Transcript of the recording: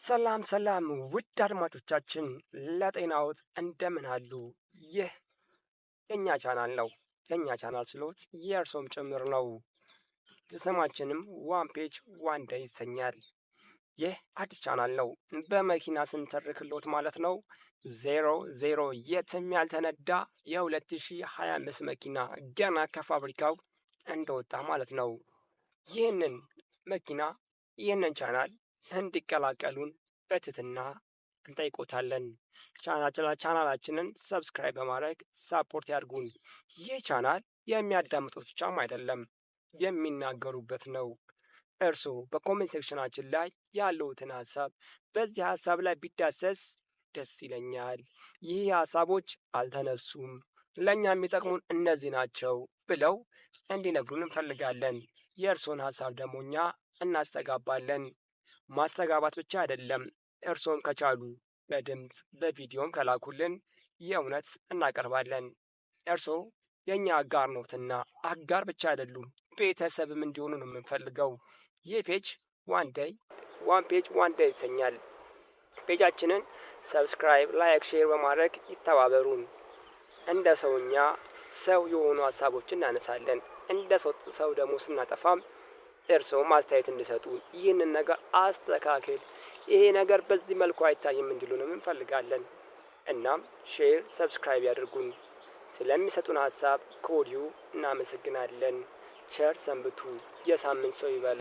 ሰላም ሰላም ውድ አድማጮቻችን፣ ለጤናዎት እንደምን አሉ? ይህ የእኛ ቻናል ነው። የእኛ ቻናል ስሎት የእርሶም ጭምር ነው። ስማችንም One Page One Day ይሰኛል። ይህ አዲስ ቻናል ነው። በመኪና ስንተርክሎት ማለት ነው። ዜሮ ዜሮ የትም ያልተነዳ የ2025 መኪና ገና ከፋብሪካው እንደወጣ ማለት ነው። ይህንን መኪና ይህንን ቻናል እንዲቀላቀሉን በትህትና እንጠይቆታለን። ቻናላችንን subscribe በማድረግ support ያድርጉን። ይህ ቻናል የሚያዳምጡት ብቻም አይደለም፣ የሚናገሩበት ነው። እርስዎ በ comment section ኣችን ላይ ያለውትን ሀሳብ በዚህ ሀሳብ ላይ ቢዳሰስ ደስ ይለኛል፣ ይህ ሀሳቦች አልተነሱም፣ ለእኛ የሚጠቅሙን እነዚህ ናቸው ብለው እንዲነግሩን እንፈልጋለን። የእርስዎን ሀሳብ ደግሞ እኛ እናስተጋባለን። ማስተጋባት ብቻ አይደለም፣ እርስዎም ከቻሉ በድምፅ በቪዲዮም ከላኩልን የእውነት እናቀርባለን። እርስዎ የእኛ አጋር ኖትና አጋር ብቻ አይደሉም፣ ቤተሰብም እንዲሆኑ ነው የምንፈልገው። ይህ page One Day One Page One Day ይሰኛል። Page ኣችንን subscribe፣ like፣ share በማድረግ ይተባበሩን። እንደ ሰውኛ ሰው የሆኑ ሀሳቦችን እናነሳለን። እንደ ሰው ሰው ደግሞ ስናጠፋም እርስዎም አስተያየት እንዲሰጡ፣ ይህንን ነገር አስተካክል፣ ይሄ ነገር በዚህ መልኩ አይታይም እንዲሉንም እንፈልጋለን። እናም share፣ subscribe ያድርጉን። ስለሚሰጡን ሀሳብ ከወዲሁ እናመሰግናለን። ቸር ሰንብቱ። የሳምንት ሰው ይበል።